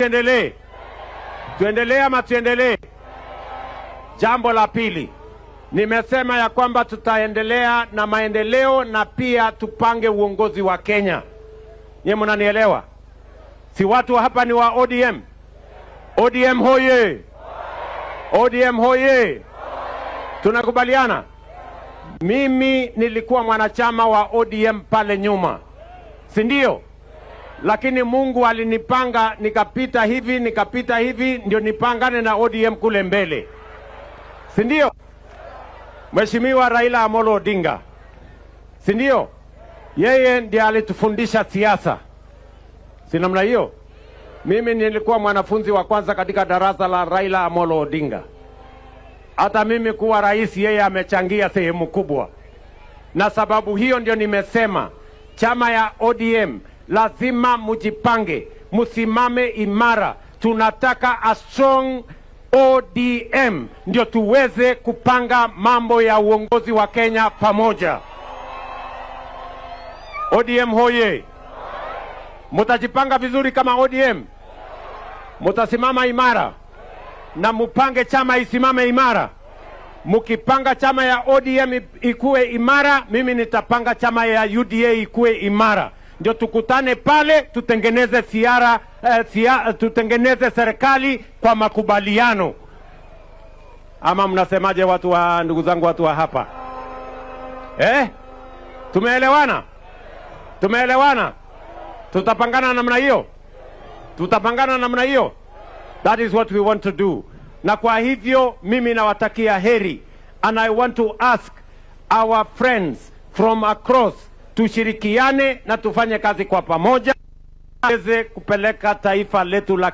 Tuendelee, tuendelee ama tuendelee? Jambo la pili, nimesema ya kwamba tutaendelea na maendeleo na pia tupange uongozi wa Kenya. Nyie mnanielewa? Si watu hapa ni wa ODM? ODM hoye! ODM hoye! Tunakubaliana? Mimi nilikuwa mwanachama wa ODM pale nyuma, si ndio? Lakini Mungu alinipanga nikapita hivi, nikapita hivi, ndio nipangane na ODM kule mbele, si ndio? Mheshimiwa Raila Amolo Odinga, si ndio? Yeye ndiye alitufundisha siasa, si namna hiyo? Mimi nilikuwa mwanafunzi wa kwanza katika darasa la Raila Amolo Odinga. Hata mimi kuwa rais, yeye amechangia sehemu kubwa, na sababu hiyo ndio nimesema chama ya ODM lazima mujipange, musimame imara. Tunataka a strong ODM ndio tuweze kupanga mambo ya uongozi wa Kenya pamoja. ODM hoye! Mutajipanga vizuri kama ODM, mutasimama imara na mupange chama isimame imara. Mukipanga chama ya ODM ikuwe imara, mimi nitapanga chama ya UDA ikuwe imara, ndio tukutane pale tutengeneze tutengeneze serikali kwa makubaliano. Ama mnasemaje, watu wa ndugu zangu, watu wa hapa eh? Tumeelewana? Tumeelewana? Tutapangana namna hiyo, tutapangana namna hiyo. That is what we want to do. Na kwa hivyo mimi nawatakia heri and I want to ask our friends from across tushirikiane na tufanye kazi kwa pamoja tuweze kupeleka taifa letu la